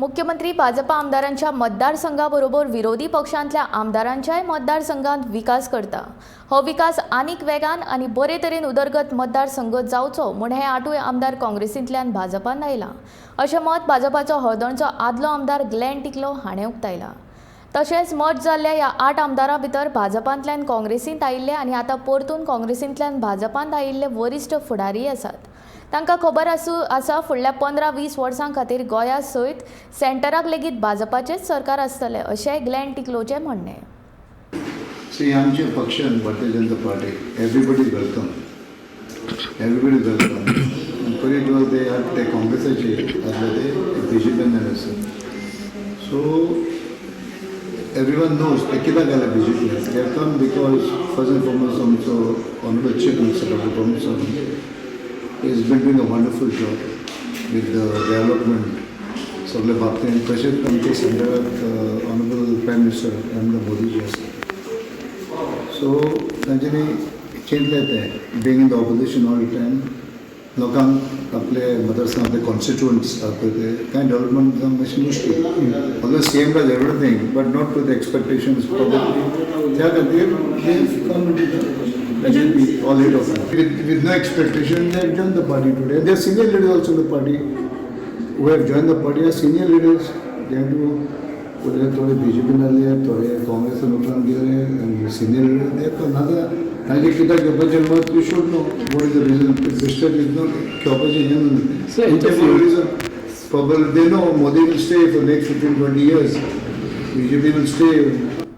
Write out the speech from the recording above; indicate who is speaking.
Speaker 1: मुख्यमंत्री भाजपा आमदारांच्या मतदारसंघाबरोबर विरोधी पक्षांतल्या आमदारांच्याय मतदारसंघात विकास करता. हो विकास आनीक वेगान आनी बरे तरेन उदरगत मतदारसंघ जावचो म्हूण हे आठूय आमदार काँग्रेसींतल्यान भाजपान आयला, अशें मत भाजपाचो हळदोणचो आदलो आमदार ग्लॅन टिकलो हाणें उक्तायलां. तशेंच मर्ज जाल्ल्या ह्या आठ आमदारां भितर भाजपांतल्यान काँग्रेसींत आयिल्ले आनी आतां परतून काँग्रेसींतल्यान भाजपांत आयिल्ले वरिश्ठ फुडारी आसात. तांकां खबर आसूं आसा, फुडल्या 15-20 वर्सां खातीर गोंया सयत सेंटराक लेगीत भाजपाचेंच सरकार आसतलें, अशेंय ग्लॅन टिकलोचें म्हणणें.
Speaker 2: See, आमच्या पक्षान, Bharatiya Janata party, everybody is welcome, everybody is welcome. पयलीं जेव्हा ते ते काँग्रेसाचे आसले, ते बीजेपीन आसा. सो एवरीवन नोज ते कित्याक गेले BJP. They have come because first and foremost आमचो honourable Chief Minister Doctor Pramod Sawant is been doing a wonderful job with the development सगळे बाबतींत. तशेंच आमच्या सेंटराक ऑनरेबल प्रायम मिनिस्टर नरेंद्र मोदीजी आसा. सो तांच्यांनी चिंतलें तें, being in the opposition all the time, लोकांक आपले मतदारसंघ, आपले कॉन्स्टिट्युअंट्स आसा पळय, ते कांय डेव्हलपमेंट जावंक मातशें मुश्कील, although CM does everything, but not to the expectations probably. त्या खातीर they come to the BJP, all eight of them. With no expectation, they have joined the party today. There are senior leaders also in the party who have joined the party are senior leaders. They have to थोडे थोडे बीजेपीन आसले, थोडे काँग्रेसान उपरांत गेले आनी senior leader ते. पण आतां तांचे कित्याक घेवपाचें मत, you should know what is the reason. Mister is not घेवपाचें हें न्हू reason. Probably they know Modi will stay for next 15-20 years. BJP will stay.